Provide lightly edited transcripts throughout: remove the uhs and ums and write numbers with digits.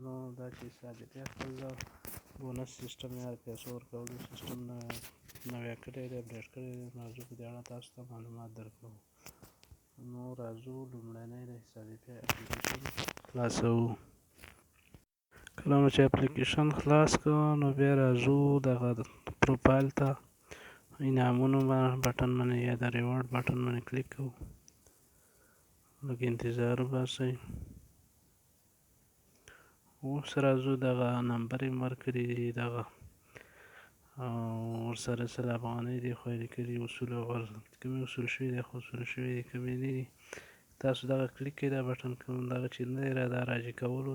نو دا چې صادقیه خپل بونس سیستم یا پیسو ورکولو سیستم نوی کړی دی، اپډیټ کړی دی، نو راځو په دې اړه تاسو ته معلومات درکوو. نو راځو لومړنی د حسابي پی اپلیکیشن خلاصوو. کله مو چې اپلیکیشن خلاص کړ، نو بیا راځو دغه پروفایل ته، انعامونو بټن باندې یا د ریوارډ بټن باندې کلیک کوو. لږ انتظار وباسئ. اوس راځو دغه نمبر یې ورکړي دي دغه او ورسره 100 افغانۍ دي، خو یې لیکلي اصول او کومې اصول شوي دي، خو اصول شوي دي، کومې نه دي. تاسو دغه کلیک کړئ، دا بټن کوم دغه چې نه دی دا راجع کولو،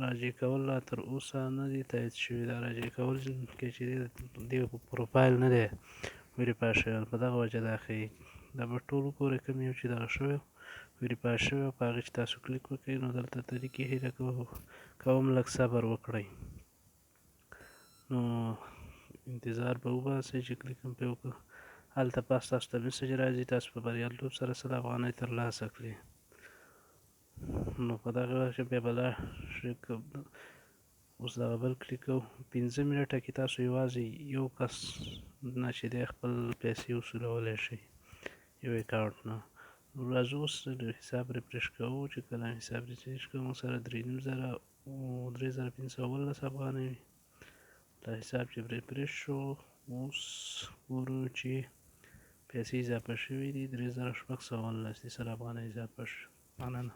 راجع کول لا تر اوسه نه دی تایید شوي. دا راجع کول کې چې دی پروفایل نه دی ویریفای شوی، په دغه وجه دا ښیي. دا به ټول وګورئ، کوم یو چې دغه شوی ویریفای شوی، په هغې چې تاسو کلیک وکړئ، نو دلته طریقې هیله کوم لږ صبر وکړئ. نو انتظار به وباسئ چې کلیک هم پرې وکړو، هلته پاس تاسو ته میسج راځي، تاسو په بریالیتوب سره 100 افغانۍ ترلاسه کړې. نو په دغه وخت بیا به لاړ شئ. اوس دغه بل کلیک کوو. 5 منټه کې تاسو یوازې یو کس نه چې دی خپل پیسې وصولولی شئ یو اکاونټ نه. نو راځو اوس حساب ریفرش کوو. چې کله حساب ریفرش کوو، موږ سره 3500 او 3517 افغانۍ وي. دا حساب چې ریفرش شو، اوس ګورو چې پیسې اضافه شوې دي، 3610 دي، 100 افغانۍ اضافه شوه. مننه.